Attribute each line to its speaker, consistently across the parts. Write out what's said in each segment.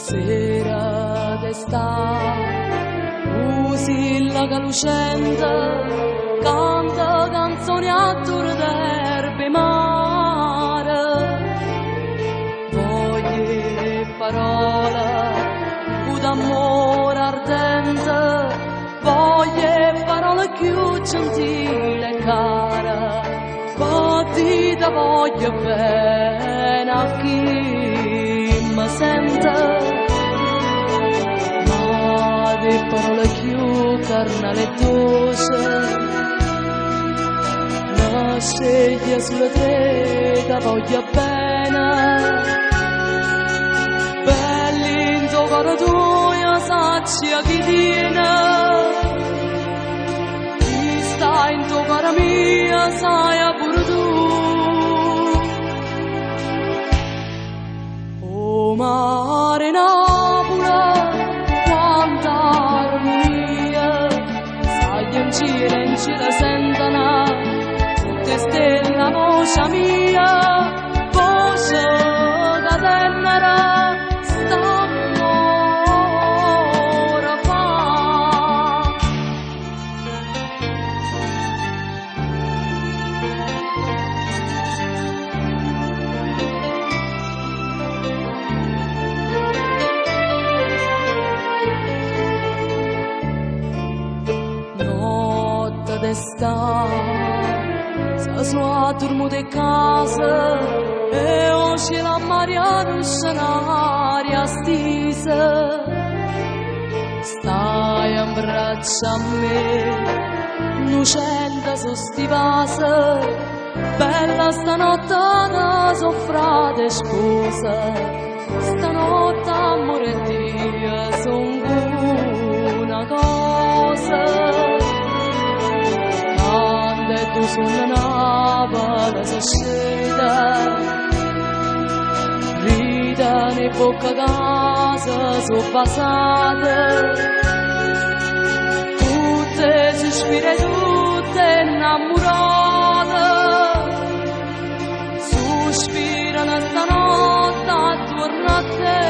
Speaker 1: Sera d'està, Pusilla lucente, canta canzoni a d'erbe mare. Voglio parola, d'amore ardente, voglio parola più gentile e cara, poi ti voglio bene a chi mi sente. Ma di parole più carnale e dolce, ma sceglie sulle tre che voglio bene. Belli in tuo cuore tuo saccia chi tiene, chi sta in tuo cuore mia sai pure tu. O mare Napoli, quanta armonia, sai in cielo, in cielo sentono tutte stelle la voce mia, voce che tenera st'amore fa. Notte d'estate, se sono dormito in casa e oggi la Maria non scenaria stisa. Stai in braccio a me, innocente su sti vasi, bella stanotte ne soffrate sposa, stanotte amore Dio son una cosa. Quando tu sono nave si scende, rida ne bocca casa sono passate, tutte sospire tutte innamorate, sospirano stanotte attorno a te.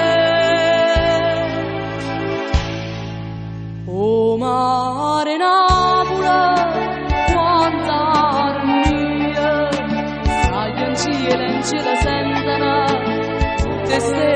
Speaker 1: O mare Napoli, quanta armonia, sai in cielo, in cielo sentono tutte stelle.